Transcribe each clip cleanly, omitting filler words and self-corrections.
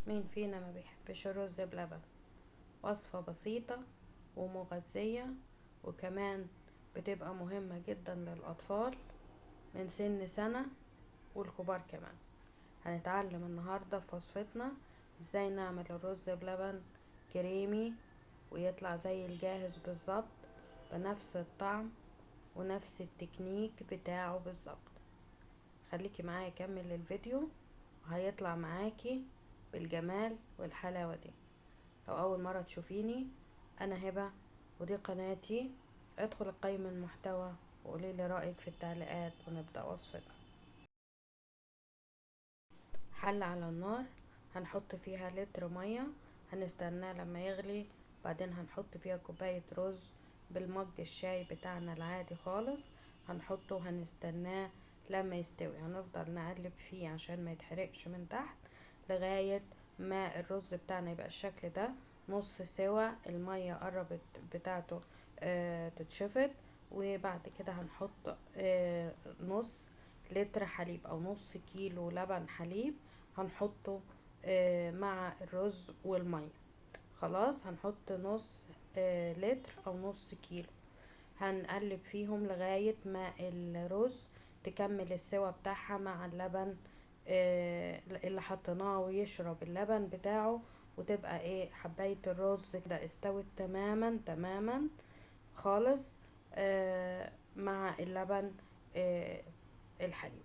مين فينا ما بيحبش الرز بلبن؟ وصفة بسيطة ومغذية، وكمان بتبقى مهمة جدا للأطفال من سن سنة والكبار كمان. هنتعلم النهاردة في وصفتنا ازاي نعمل الرز بلبن كريمي ويطلع زي الجاهز بالظبط، بنفس الطعم ونفس التكنيك بتاعه بالظبط. خليكي معايا كمل الفيديو وهيطلع معاكي بالجمال والحلاوة دي. لو اول مرة تشوفيني، انا هبة ودي قناتي. ادخل قيم المحتوى وقولي لي رأيك في التعليقات ونبدأ وصفتنا. حلة على النار هنحط فيها لتر مية، هنستناه لما يغلي، بعدين هنحط فيها كوباية رز بالمج الشاي بتاعنا العادي خالص، هنحطه وهنستناه لما يستوي. هنفضل نقلب فيه عشان ما يتحرقش من تحت لغاية ما الرز بتاعنا يبقى الشكل ده نص سوا، المية قربت بتاعته تتشفط. وبعد كده هنحط نص لتر حليب او نص كيلو لبن حليب، هنحطه مع الرز والمية. خلاص هنحط نص لتر او نص كيلو، هنقلب فيهم لغاية ما الرز تكمل السوا بتاعها مع اللبن اللي حطيناه، ويشرب اللبن بتاعه، وتبقى حباية الرز كده استوت تماما تماما خالص مع اللبن الحليب.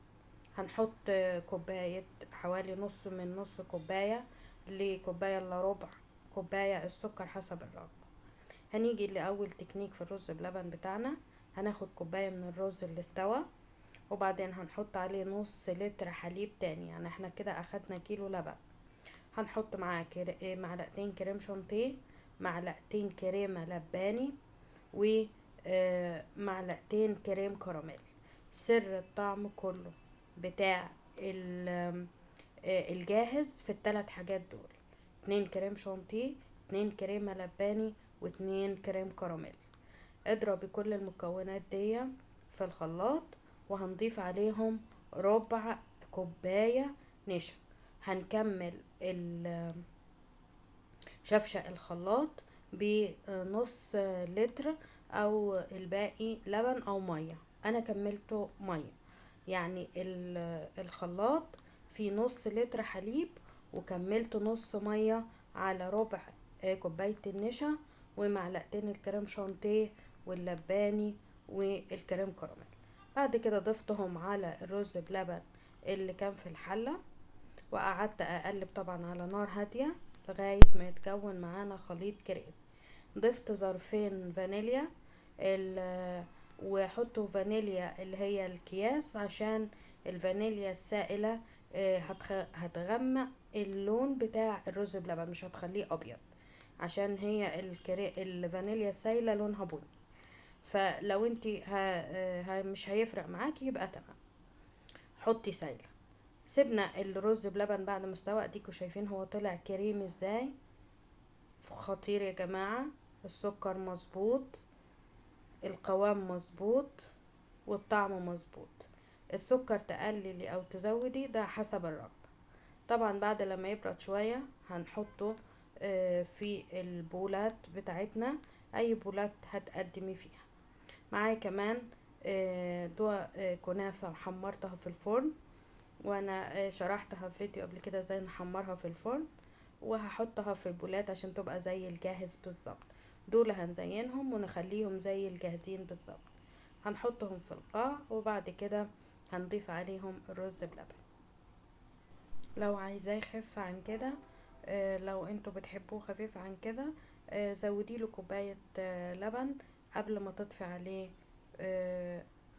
هنحط كوباية، حوالي نص من نص كوباية لكوباية الا ربع كوباية السكر حسب الرغبة. هنيجي لأول تكنيك في الرز بلبن بتاعنا. هناخد كوباية من الرز اللي استوى، وبعدين هنحط عليه نص لتر حليب تاني، يعني احنا كده اخدنا كيلو لبن. هنحط معاه معلقتين كريم شانتيه، معلقتين كريمة لباني، و معلقتين كريم كراميل. سر الطعم كله بتاع الجاهز في التلات حاجات دول، 2 كريم شانتيه، 2 كريمة لباني، واتنين كريم كراميل. اضربي كل المكونات دي في الخلاط، وهنضيف عليهم ربع كوباية نشا. هنكمل شفشق الخلاط بنص لتر او الباقي لبن او مية. انا كملته مية، يعني الخلاط في نص لتر حليب وكملت نص مية على ربع كوباية النشا ومعلقتين الكريم شانتيه واللباني والكريم كراميل. بعد كده ضفتهم على الرز بلبن اللي كان في الحلة، وقعدت اقلب طبعا على نار هادية لغاية ما يتكون معانا خليط كريم. ضفت ظرفين فانيليا، وحطوا فانيليا اللي هي الكياس عشان الفانيليا السائلة، هتغمق اللون بتاع الرز بلبن، مش هتخليه ابيض، عشان هي الفانيليا السائلة لونها بني. فلو انتي مش هيفرق معاكي يبقى تمام، حطي سايلة. سيبنا الرز بلبن بعد ما استوى، اديكوا شايفين هو طلع كريم ازاي، خطير يا جماعة. السكر مظبوط، القوام مظبوط، والطعم مظبوط. السكر تقللي او تزودي ده حسب الرغبة. طبعا بعد لما يبرد شوية هنحطه في البولات بتاعتنا، اي بولات هتقدمي فيها. معايا كمان دواء كنافة حمرتها في الفرن، وانا شرحتها في فيديو قبل كده ازاي نحمرها في الفرن، وهحطها في البولات عشان تبقى زي الجاهز بالظبط. دول هنزينهم ونخليهم زي الجاهزين بالظبط. هنحطهم في القاع، وبعد كده هنضيف عليهم الرز بلبن. لو عايزاه يخف عن كده، لو انتوا بتحبوه خفيف عن كده، زودي له كوباية لبن قبل ما تطفي عليه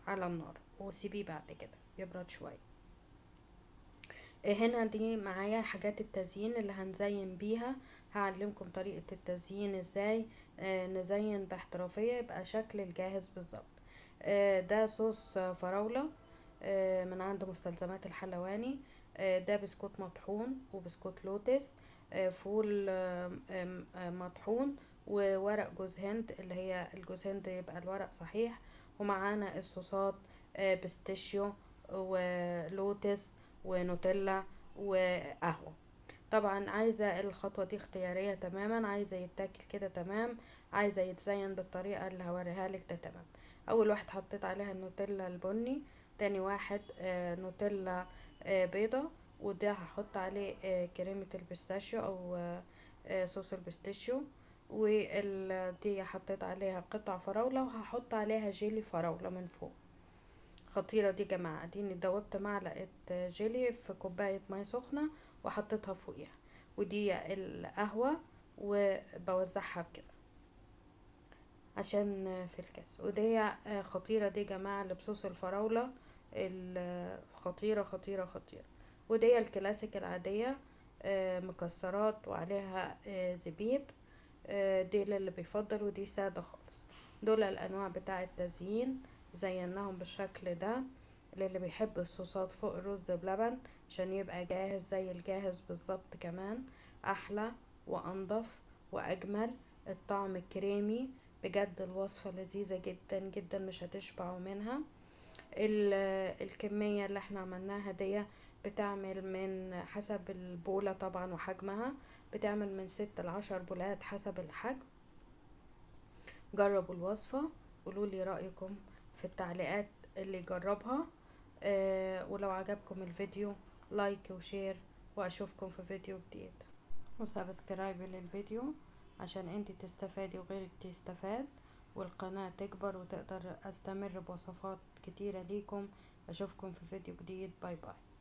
على النار، وسيبيه بعد كده يبرد شوية. هنا دي معايا حاجات التزيين اللي هنزين بيها، هعلمكم طريقة التزيين ازاي، نزين باحترافية يبقى شكل الجاهز بالظبط. ده صوص فراولة، من عند مستلزمات الحلواني. ده بسكوت مطحون وبسكوت لوتس، فول، مطحون، وورق جوز هند اللي هي الجوز هند يبقى الورق صحيح. ومعانا الصوصات، بيستاشيو ولوتس ونوتيلا وقهوة. طبعا عايزة الخطوة دي اختيارية تماما، عايزة يتاكل كده تمام، عايزة يتزين بالطريقة اللي هوريها لك ده تمام. اول واحد حطيت عليها النوتيلا البني، تاني واحد نوتيلا بيضة، وده هحط عليه كريمة ال pistachio او صوص ال pistachio. ودي حطيت عليها قطع فراولة، وهحط عليها جيلي فراولة من فوق. خطيرة دي يا جماعة. اديني دوبت معلقة جيلي في كوباية مية سخنة وحطيتها فوقيها. ودي القهوة وبوزعها بكده عشان في الكاس. ودي خطيرة دي يا جماعة اللي بصوص الفراولة، خطيرة خطيرة خطيرة. ودي الكلاسيك العادية، مكسرات وعليها زبيب، دي للي بيفضل، ودي سادة خالص. دول الأنواع بتاع التزيين، زيناهم بالشكل ده للي بيحب الصوصات فوق الرز بلبن عشان يبقى جاهز زي الجاهز بالظبط، كمان أحلى وأنضف وأجمل. الطعم كريمي بجد، الوصفة لذيذة جدا جدا، مش هتشبعوا منها. الكمية اللي احنا عملناها دي بتعمل من حسب البولة طبعا وحجمها، بتعمل من 6 ل10 بولات حسب الحجم. جربوا الوصفة، قولوا لي رأيكم في التعليقات اللي جربها. ولو عجبكم الفيديو like و share، واشوفكم في فيديو جديد. و subscribe للفيديو عشان انت تستفادي وغيرك تستفاد، والقناة تكبر وتقدر استمر بوصفات كتيرة ليكم. اشوفكم في فيديو جديد. bye bye.